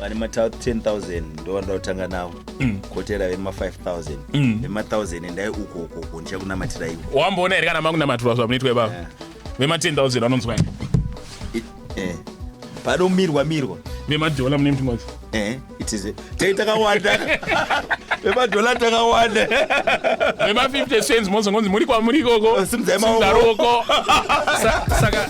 Vane ma 10,000 ndo vanoda kutanga navo. Kotera vema 5,000. Vema 1,000 endai uko uko uko, ndichakunamatirai. Wamboona here kana makunamatirwa zvamunoitwa ipapa? Vema 10,000 vanonzwa ini. Panomirwa mirwa. Vemadhola mune mutingozi. It is tei takawanda. Vemadhola takawanda. Vema 50 cents mozongonzi muri kwamuri ikoko. Simudzai maoko. Simudza ruoko. Saka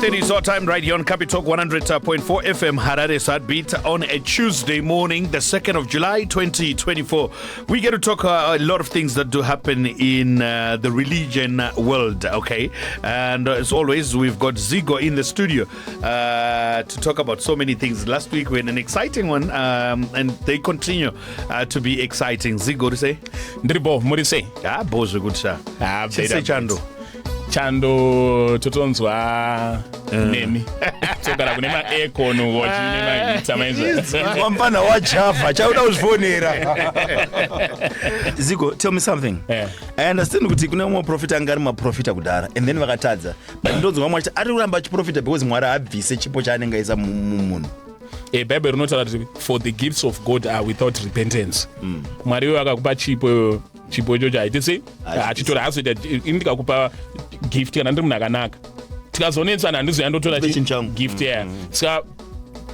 8:30 is our time right here on Capitalk 100.4 FM Harare's Heartbeat on a Tuesday morning, the 2nd of July 2024. We get to talk a lot of things that do happen in the religion world, okay? And as always, we've got Zigo in the studio to talk about so many things. Last week we had an exciting one, and they continue to be exciting. Zigo, to say? Ndiripo, muri sei? Ah, bozve kuti sha. Ah, Chise better. chando. Chando totonzwa nemi togara kune maaircon uko chine maheater maizva. Wamfana wajava chauda kuzvifonera. Zigo, tell me something. I understand kuti kune umwe muprofita anga ari maprofita kudhara and then vakatadza, but ndonzwa vamwe vachiti ari kuramba achiprofita because Mwari abvise chipo chaanenge aisa mumunhu. Bhaibheri rinotaura kuti for the gifts of God are without repentance. Mwari iwe akakupa chipo, chipo ichocho haiti sei? Achitora hazoita. Ini ndikakupa gift, kana ndiri munhu akanaka, tikazonetsana handizoya ndotora Ndipe chinhu changu. Gift yaya. Saka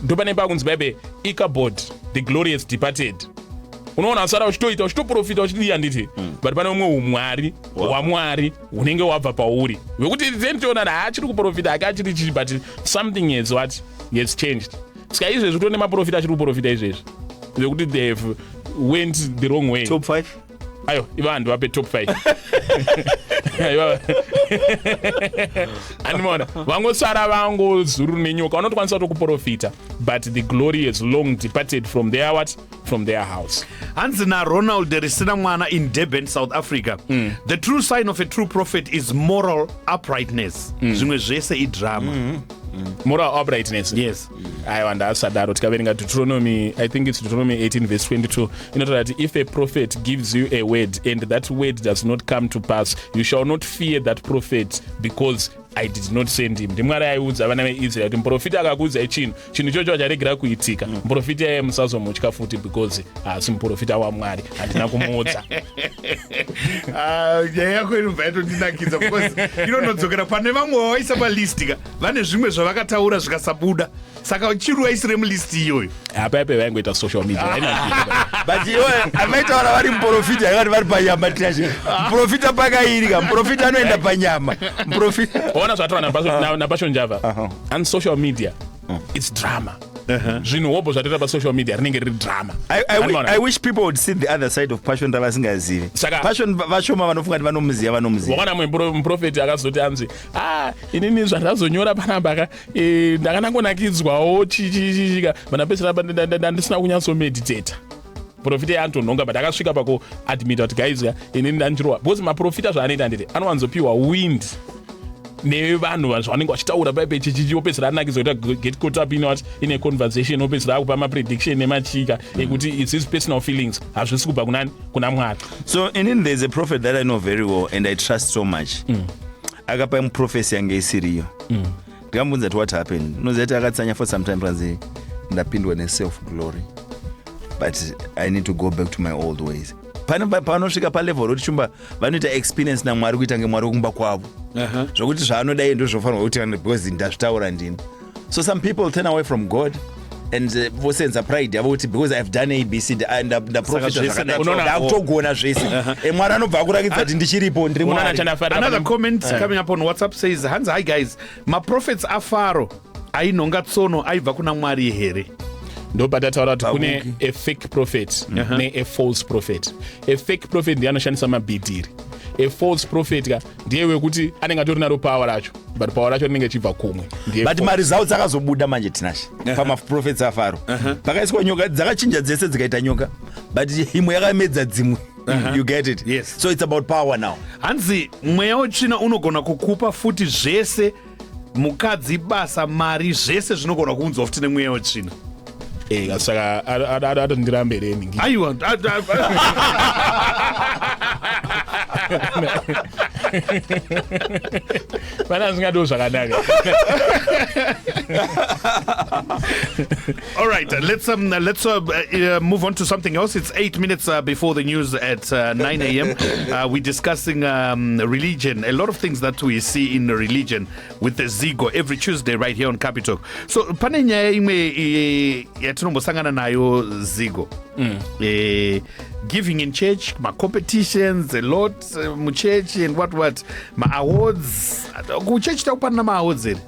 ndopane pakunzi Bhaibheri, "Ichabod, the glory has departed." Unoona asara uchitoita, uchitoprofita, uchidii, handiti? But pane umwe umwari hwamwari hunenge hwabva pauri wekuti then toona haachiri kuprofita ake achiri chii, but something has what has changed. Saka izvezvi kutone maprofita achiri kuprofita izvezvi vekuti they have went the wrong way. Top 5. Ayo, iva handu vape top 5. Andimaona vangosara vangozuru nenyoka, vanotokwanisa kutokuprofita, but the glory has long departed from their what? From their house. Hanzi naRonald risina mwana in Durban, South Africa, the true sign of a true prophet is moral uprightness. Zvimwe zvese idrama. Moral uprightness? Yes. Aiwa, ndaasadaro. Tikaverenga Deuteronomy, I think it's Deuteronomy 18 verse 22, inotaura kuti if a prophet gives you a word and that word does not come to pass, you shall not fear that prophet, because I did not send him. NdiMwari aiudza vana veIsraeri kuti muprofita akakuudzai chinhu, chinhu ichocho acharegera kuitika, muprofita iye musazomutya futi because haasi muprofita waMwari, handina kumuudza. Ah, nyaya yako inobva yatondinakidza because inonodzokera pane vamwe vavaisa palist ka, vane zvimwe zvavakataura zvikasabuda, saka chiri waisire mulist iyoyo. Apa ipe vaingoita social media, vainakidza. But iwe amaitaura vari muprofita yakati vari panyama. Tinashe, muprofita pakairika, muprofita anoenda panyama, muprofita. Ona zvataura naPassion Java and social media, it's drama. Zvinhu hobho zvatoita pasocial media rinenge riri drama. Anoona? I wish people would see the other side of Passion ravasingazivi. Passion vashoma vanofunga kuti vanomuziva, vanomuziva. Wakaona mumwe muprofeti akazoti anzi, "A, inini zvandazonyora panapa ka, ndakanangonakidzwawo chichichichika vanapedzisira ndandisina kunyatsomeditata." Profita yaantonhonga, but akasvika pakuadmita kuti, "Guys ka, inini ndandirowa," because maprofita zvaanoita, handiti, anowanzopiwa wind nevanhu zvavanenge vachitaura paipe chichichi, opedzisira anakidzwa kuita get caught up in what? In a conversation, opedzisira akupa maprediction nemachika ekuti it's his personal feelings, hazvisi kubva kunani? Kuna Mwari. So inini there's a prophet that I know very well and I trust so much. Akapa muprophecy yange isiriyo. Ndikamubvunza kuti, "What happened?" Unoziva kuti akatsanya for some time, ranzi, "Ndapindwa neself glory, but I need to go back to my old ways." Pane panosvika palevel roti shumba vanoita experience naMwari kuita ngemwari wekumba kwavo, zvokuti zvaanodai ndozvofanirwa kuti because ndazvitaura ndini. So some people turn away from God and vosenza pride yavo kuti because I've done ABC, ndaprofita Saka zvese zvakadai, ndakutogona. ndakutogona zvese. Mwari anobva akurakidza kuti ndichiripo, ndiri Unoona Mwari. chandafarira Another comment coming up on WhatsApp says, hanzi, "Hi guys, maprophets aFaro ainhonga tsono aibva kuna Mwari here?" Ndopatataura kuti kune Pabuki. a fake prophet ne a false prophet. A fake prophet ndiye anoshandisa mabhidhiri. A false prophet ka ndiye wekuti anenge atori naro power racho, but power racho rinenge richibva kumwe. Ndiye But false. Maresults akazobuda manje, Tinashe, pamaprophets aFaro pakaiswa nyoka dzakachinja dzese dzikaita nyoka, but imwe yakamedza dzimwe. You get it? Yes. So it's about power now. Hanzi mweya wetsvina unogona kukupa futi zvese, mukadzi, basa, mari, zvese zvinogona kuunzwa futi nemweya wetsvina. Saka atondirambe reni. Aiwa. Vana zvingato zvakanaka. All right, let's move on to something else. It's 8 minutes before the news at 9 a.m. We're discussing religion, a lot of things that we see in religion with the Zigo every Tuesday right here on Capital. So, pane nyaya imwe yatinombosangana nayo, Zigo. Giving in church, ma competitions, a lot muchurch and what what, ma awards. Kuchurch takupanana ma awards here.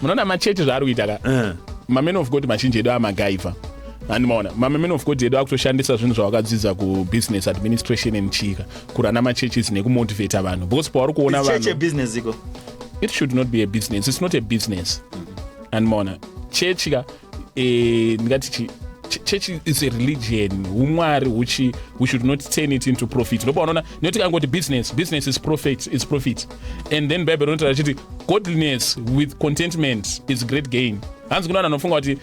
Munoona machechi zvaari kuita ka, mamen of God mazhinji edu amagaiva, andimaona mamen of God edu akutoshandisa zvinhu zvavakadzidza kubusiness administration and chika kurana machurches nekumotivata vanhu, because pauri kuona Is church a vanhu business iko? It should not be a business. It's not a business, andimaona chechi ka, ndingati church is a religion, umwari huchi. We should not turn it into profit. Ndopaunoona nekuti kangoti business, business is profit, is profit. And then Bible rinotaura achiti godliness with contentment is great gain. Hanzi kuna vanhu vanofunga kuti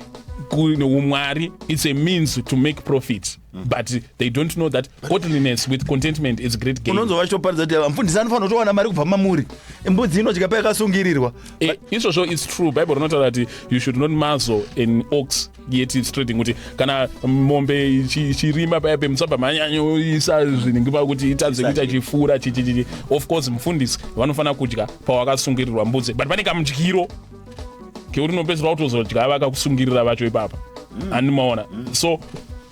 umwari it's a means to make profit, but they don't know that godliness with contentment is great gain. Unonzwa vachitoparidza kuti mufundisi anofanira kutowana mari kubva mamuri, mbudzi inodya payakasungirirwa. Izvozvo is true. Bible rinotaura kuti you should not muzzle an ox yet it's treading, kuti kana mombe ichirima paya pemusabva manyanyoisa zvinhingi pakuti itadze kuita chifura chichichichi. Of course mufundisi vanofanira kudya pawakasungirirwa mbudzi, but pane kamudyiro kekuti unopedzisira kutozodya vakakusungirira vacho ipapa, andimaona? So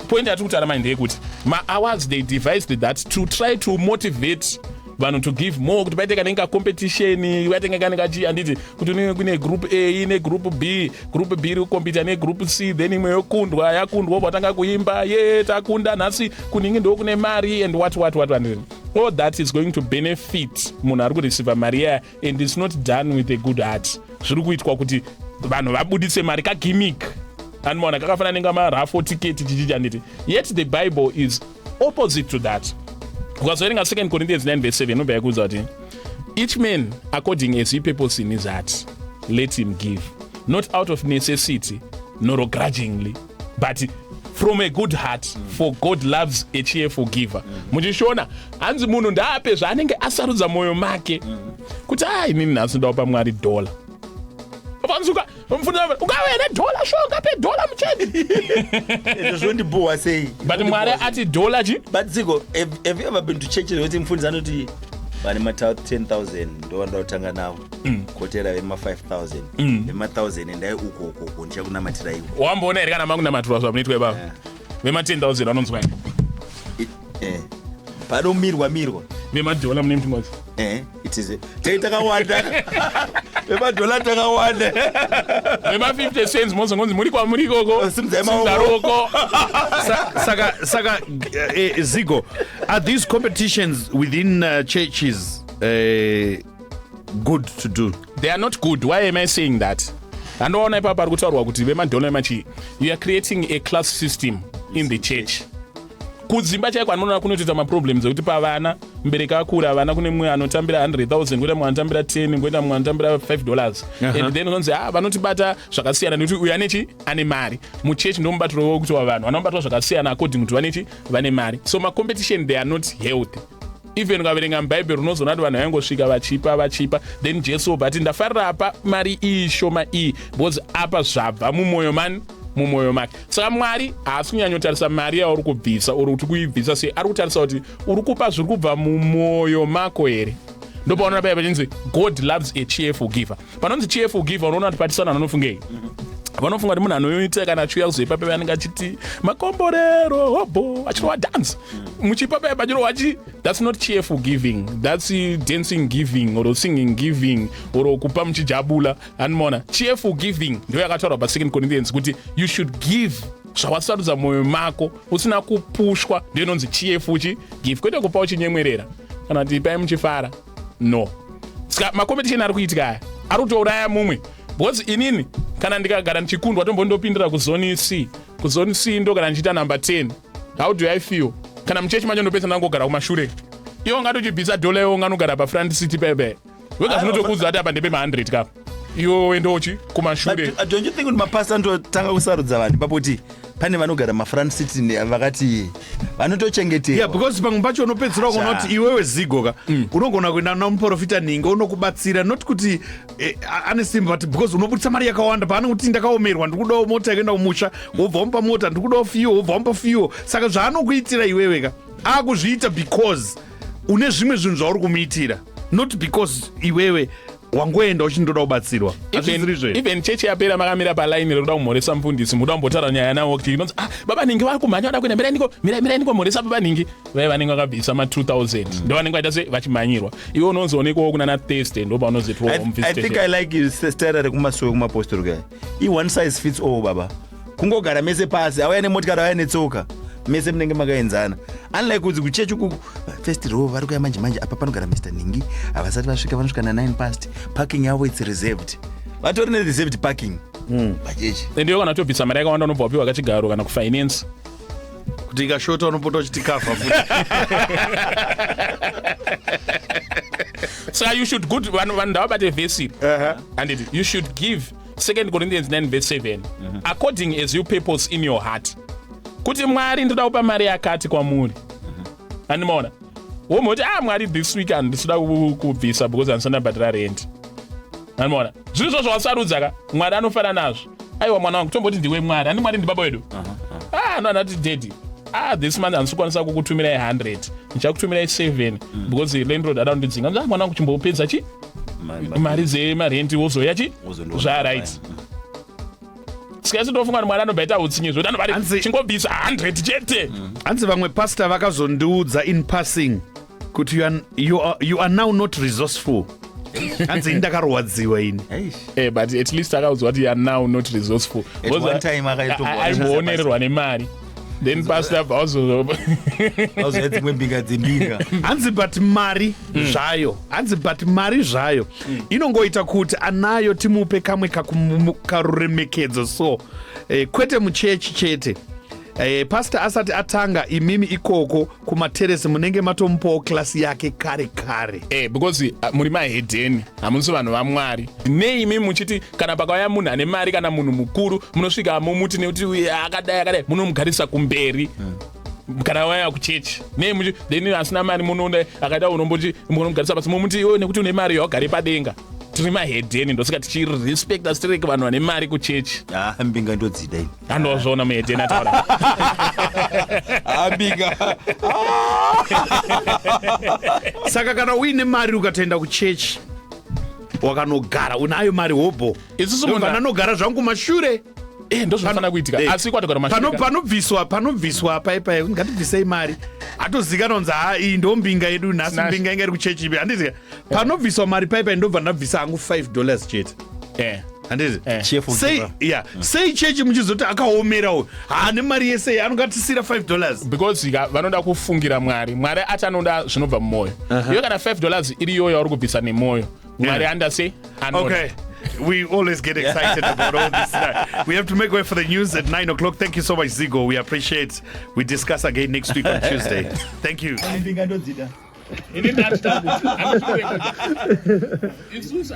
point yatiri kutaura mai ndeyekuti maawards, they devised that to try to motivate vanhu to give more, kuti paite kanenge kacompetition, paite kanenge kachi, handiti, kuti kune group A negroup B, group B iri kukompita negroup C, then imwe yokundwa, yakundwa vatanga kuimba ye takunda nhasi, kuningi ndo kune mari and what what what what. All that is going to benefit munhu ari kureceiva mari yaya, and it's not done with a good heart. Zviri kuitwa kuti vanhu vabudise mari, kagimmick, anomaona kakafanana nenga maraffle ticket chichichi, handiti? Yet the Bible is opposite to that. Ukazoverenga 2 Corinthians 9 verse 7, inobva yakuudza kuti each man according as he purpose in his heart let him give, not out of necessity nor grudgingly, but from a good heart, for God loves a cheerful giver. Muchishona hanzi munhu ndaape zvaanenge asarudza mwoyo make kuti a inini nhasi ndaupa Mwari dhola. Ungave nedhola sho, ungape dhola muchechi? Izvo zvondibhowa sei? But Mwari ati dhola chi. But Zigo, have you ever been to church zvekuti mufundisi anoti vane ma 10,000 ndovanoda kutanga navo, kotera vema 5000, vema 1000 endai uko uko uko, ndichakunamatirai? Wamboona here kana makunamatirwa zvamunoitwa ipapa? Vema 10,000 vanonzwa Panomirwa mirwa. Vemadhola mune mutingozi. It is tei takawanda, vemadhola takawanda. Vema 50 cents mozongonzi muri kwamuri ikoko. Simudzai maoko. Simudza ruoko. Saka, Zigo, are these competitions within churches good to do? They are not good. Why am I saying that? Handoona ipapo pari kutaurwa kuti vemadhola vemachii, you are creating a class system in the church. Kudzimba chaiko anoona kunotoita maproblems ekuti pavana mubereki akura vana, kune mumwe anotambira 100,000, koita mumwe anotambira 10, koita mumwe anotambira $5, and then unonzi ah, vanotibata zvakasiyana nekuti uyu anechi ane mari. Muchechi ndomubatiro wekuti wavanhu vanobatwa zvakasiyana according kuti vanechi vane mari. So macompetition, they are not healthy. Even ukaverenga mubhaibheri unozoona kuti vanhu vaingosvika vachipa vachipa, then Jesu obva ati ndafarira apa mari iyi shoma iyi, because apa zvabva mumwoyo mani, mumwoyo make. Saka Mwari haasi kunyanyotarisa mari yauri kubvisa uri kuti kuibvisa sei, ari kutarisa kuti uri kupa zviri kubva mumwoyo mako here. Ndopaunoona paya pachinzi God loves a cheerful giver. Panonzi cheerful giver, unoona kuti patisana vanofungei? Vanofunga kuti munhu anoita kana achiuya kuzoipa pepe anenge achiti makomborero hobo, achirova dance muchipa pepe achirova chi. That's not cheerful giving, that's dancing giving or singing giving or kupa muchijabula, anomaona? Cheerful giving ndiyo yakataurwa pa2 Corinthians kuti you should give zvawasarudza mwoyo mako usina kupushwa. Ndiyo inonzi cheerful chi give, kwete kupa uchinyemwerera kana kuti ipai muchifara, no. Saka macompetition ari kuitika aya ari kutouraya mumwe, because inini kana ndikagara ndichikundwa, tombondopindira kuzone C, kuzone C ndogara ndichiita number 10, how do I feel? Kana muchechi macho ndopedza ndangogara kumashure. Iwe ungatochibvisa dhola, iwe unganogara pafront seat pepe wega, zvinotokuudza kuti apa ndepe ma100 kapa. Iwe woendawo chi kumashure. But don't you think kuti mapasta anototanga kusarudza vanhu ipapo, kuti pane vanogara mafront seat vakati vanotochengeterwa? Yeah, because pamwe pacho unopedzisira kuona kuti iwewe Zigo ka, unogona kuenda namuprofita ninge unokubatsira, not kuti ane simba, but because unobudisa mari yakawanda. Paanokuti ndakaomerwa, ndikudawo mota yekuenda kumusha, wobva wamupa mota. Ndikudawo fuel, wobva wamupa fuel. Saka zvaanokuitira iwewe ka, akuzviita because une zvimwe zvinhu zvauri kumuitira, not because iwewe wangoenda uchindoda kubatsirwa. Hazvisiri izvo here? Even chechi yapera, makamira palaini rekuda kumhoresa mufundisi, muda kumbotaura nyaya navo kuti inonzi, "Ah, baba ningi vari kumhanya, vada kuenda. Mirai ndiko, mirai, mirai ndikomhoresa baba ningi." Vai vanenge vakabvisa ma2000, ndo vanenge vaita se vachimhanyirwa. Iwe unozoonekwawo kuna na Thursday, ndo paunozoitwa home I think visitation. I like style rekumasowe kumapostori kaya. I-one size fits all, baba. Kungogara mese pasi, auya nemotikari, auya netsoka, mese munenge makaenzana, unlike kuti kuchechi uku, first row vari kuya manje manje, apa panogara Mr Ningi, havasati vasvika, vanosvika na9 past. Parking yavo, it's reserved, vatori nereserved parking pachechi. Ende iwe kana utobvisa mari yakawanda, unobva wapiwa kachigaro kana kufinance. Kuti ikashota, unopota uchitikavha futi. Saka you should good vanhu ndavabate vhesi, and you should give 2 Corinthians 9 verse 7, according as you purpose in your heart, kuti Mwari, ndoda kupa mari yakati kwamuri. Andimaona womoti, "Ah, Mwari, this week handisida kubvisa because handisati ndabhadhara rent." Andimaona zviri zvo zvawasarudza ka, Mwari anofara nazvo. Aiwa, mwana wangu, tomboti ndiwe Mwari, handi Mwari ndibaba wedu? Ah, no, andati, "Daddy, ah, this month handisi kukwanisa kukutumirai 100, ndichakutumirai 7 because landlord ada kundidzinga." Ah, mwana wangu, chimbopedza chi mari dzemarenti, wozoya chi Wozondiona. Zvaright. Saka isu tofunga kuti Mwari anobva aita utsinye zvokuti anobva Hanzi- ati chingobvisa 100 chete. Hanzi vamwe pastor vakazondiudza in passing kuti you are now not resourceful. Hanzi ini ndakarwadziwa ini. Eish. But at least akaudzwa kuti you are now not resourceful. At one time akaitombo- Aimboonererwa nemari, then pastor abva wazo Vazoya dzimwe mbinga dzembinga. Hanzi but mari zvayo, hanzi but mari zvayo inongoita kuti anayo timupe kamwe karuremekedzo. So kwete muchechi chete. Pastor asati atanga, imimi ikoko kumateresi munenge matomupawo klasi yake kare kare. Because muri mahedheni, hamusi vanhu vaMwari. Nei imi muchiti kana pakauya munhu ane mari kana munhu mukuru, munosvika mumuti nekuti uyu akadai akadai, munomugarisa kumberi kana waya kuchechi? Nei muchi then asina mari munoona akaita unomboti munomugarisa pasi, mumuti iwe nekuti une mari yawagare padenga? Tiri mahedheni, ndosaka tichirespecta strict vanhu vane mari kuchechi. Ah, mbinga ndodzida ini. Andozviona muhedheni ataura. Ah, mbinga. Saka kana uine mari ukatoenda kuchechi wakanogara, unayo mari hobho, Isusu munhu- vananogara zvangu kumashure. Ndozvinofanira kuitika. Asi kwatogara mashure. Panobviswa paipai, ngatibvisei mari, atozikanwa kunzi ha, iyi ndo mbinga yedu nhasi. Smash. Mbinga inga iri kuchechi ipi, handiti? Panobviswa mari paipai, ndobva ndabvisa hangu $5 chete, handiti? Cheerful Sei giver. ya sei chechi muchizoti akaomera uyu, haane mari yese, anongatisira $5? Because ka vanoda kufungira Mwari. Mwari ati anoda zvinobva mumwoyo. Iwe kana $5 iri iyoyo yauri kubvisa nemwoyo, Mwari andase anoda. Okay. We always get excited about all this. We have to make way for the news at 9 o'clock. Thank you so much, Zigo. We appreciate. We discuss again next week on Tuesday. Thank you. Mbinga ndodzida. Ini ndati isusu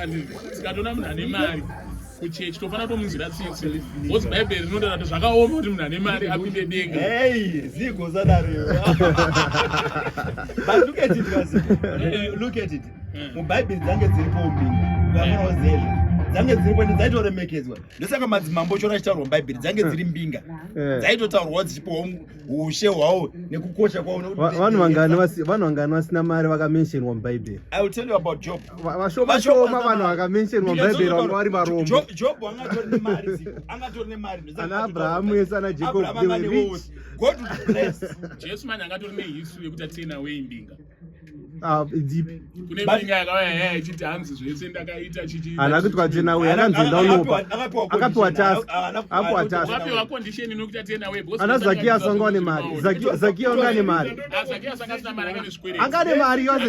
tikatoona munhu ane mari kuchechi, tofanira kutomunzwira tsitsi, because Bhaibheri rinotaura kuti zvakaoma kuti munhu ane mari apinde denga. Hey, Zigo sadaro. But look at it, guys. Look at it. MuBhaibheri dzange dziripo mbinga. Ukafanira kuziva izvo. Dzange dziripo ende dzaitoremekedzwa. Ndosaka madzimambo chona achitaurwa muBhaibheri dzange dziri mbinga. Dzaitotaurwawo dzichipiwa ushe hwawo nekukosha kwawo nekuti Vanhu vangani vasina mari vakamentionwa muBhaibheri? I will tell you about Job. Vashoma shoma vanhu vakamentionwa muBhaibheri vanga vari varombo. Job angatori nemari, Zigo. Angatori nemari. Ndosaka Ana Abrahamu ese, ana Jacob, Abraham they anga were rich. newealth. God would bless. Jesu manje angatori nehistory yekuti aturn away mbinga. Ah, dzipi? Kune mbinga yakauya yaya ichiti hanzi zvese ndakaita chichi. Haana kuti kwaturn away, akanzi enda unopa. Akapiwa task. Apiwa task. Wapiwa condition inokuti aturn away because Ana Zakias vanga vane mari. Zakiya vanga ane mari. Ah, Zakias anga asina mari, anga nezvikwereti. Anga ane mari, he was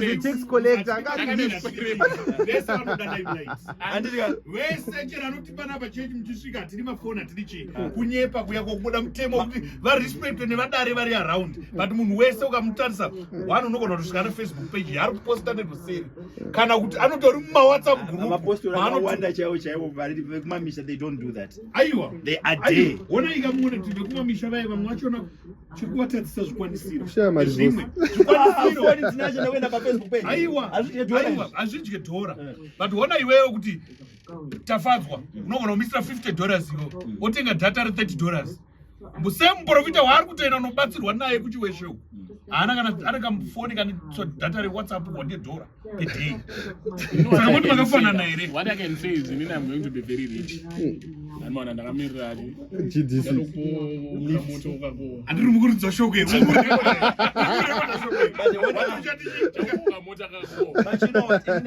a tax collector. Anga Anga ari rich. nezvikwereti. Vese vanoda limelight. Handiti ka- Vese chero anoti panapa chechi muchisvika hatiri mafoni, hatiri chii, kunyepa kuya kwokubuda mutemo kuti varespectwe nevadare vari around. But munhu wese ukamutarisa one unogona kutosvika. ane Facebook page yaari kuposta neruseri kana kuti anotori mumawhatsapp group. Mapostori akawanda chaivo chaivo vari vekumamisha, they don't do that. Aiwa. They are there. Ona ikamuona kuti vekumamisha vaye vamwe vachona chiri kuvatadzisa zvikwanisiro. Kushaya mari. Zvimwe zvikwanisiro. Foni dzinacho nekuenda paFacebook page. Aiwa. Hazvidye dhora. Aiwa, hazvidye dhora, but ona iwewe kuti Tafadzwa unogona kumisira $50 iwo otenga data re$30. Same muprofita waari kutoenda unobatsirwa naye kuChiweshe uku haana kana ane kamufoni kane data reWhatsApp kwande dhora per day. Saka moti makafanana here? What I can say is inini I'm going to be very rich. Anoona ndakamirira ati GDC. moto kako. Handiri mukuridza shoko here? Mota kako. But you know what? Even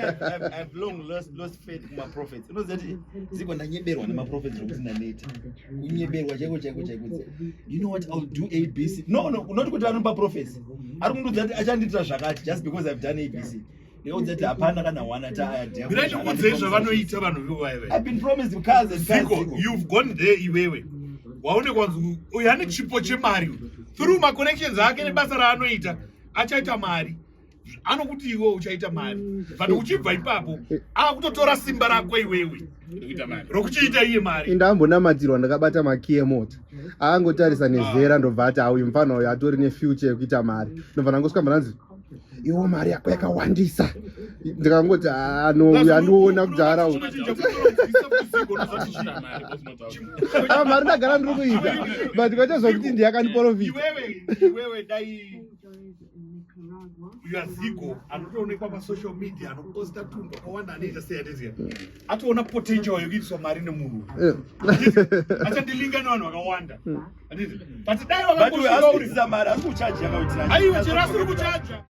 I've long lost faith kumaprophets. Unoziva kuti ziko ndanyeberwa nemaprophets zvokuti ndaneta. Kunyeberwa chaiko chaiko chaiko. You know what? I'll do ABC. No, not kuti anopa prophecy. Ari kundiudza kuti achandiitira zvakati just because I've done ABC. Ndikaudza kuti hapana kana one ati. Mirai ndikuudzei zvavanoita vanhu vivaiva. I've been promised cars and cars. Ziko, Ziko. you've gone there iwewe, waonekwa kunzi uyu ane chipo chemari. Through maconnections ake nebasa raanoita achaita mari. Anokuti iwe uchaita mari, but uchibva ipapo akutotora simba rako iwewe Ndikuita mari. rokuchiita iye mari. Indambonamatirwa ndakabata makiyi emota. Aangotarisa nezera, ndobva ati, "Auyu mufana uyu atori nefuture yekuita mari." Ndobva ndangosvika mbananzi, "Iwo mari yako yakawandisa." Ndikangoti, "Ah, no, uyu andiona kudhara uyu." Kuita mari, because Ah, mari ndagara ndiri kuita, but kwete zvokuti ndiye akandiprofita. Iwewe dai uyazigo anotoonekwa pasocial media, anoposta tunhu twakawanda, anoita sei, atiziya atoona potential yekuitiswa mari nemunhu achandilinga nevanhu vakawanda, handiti? But dai But uyu wakangosvika asi uri kudzidza mari, asi kuchaji yakaitira. Aiwa, chero asiri kuchaja.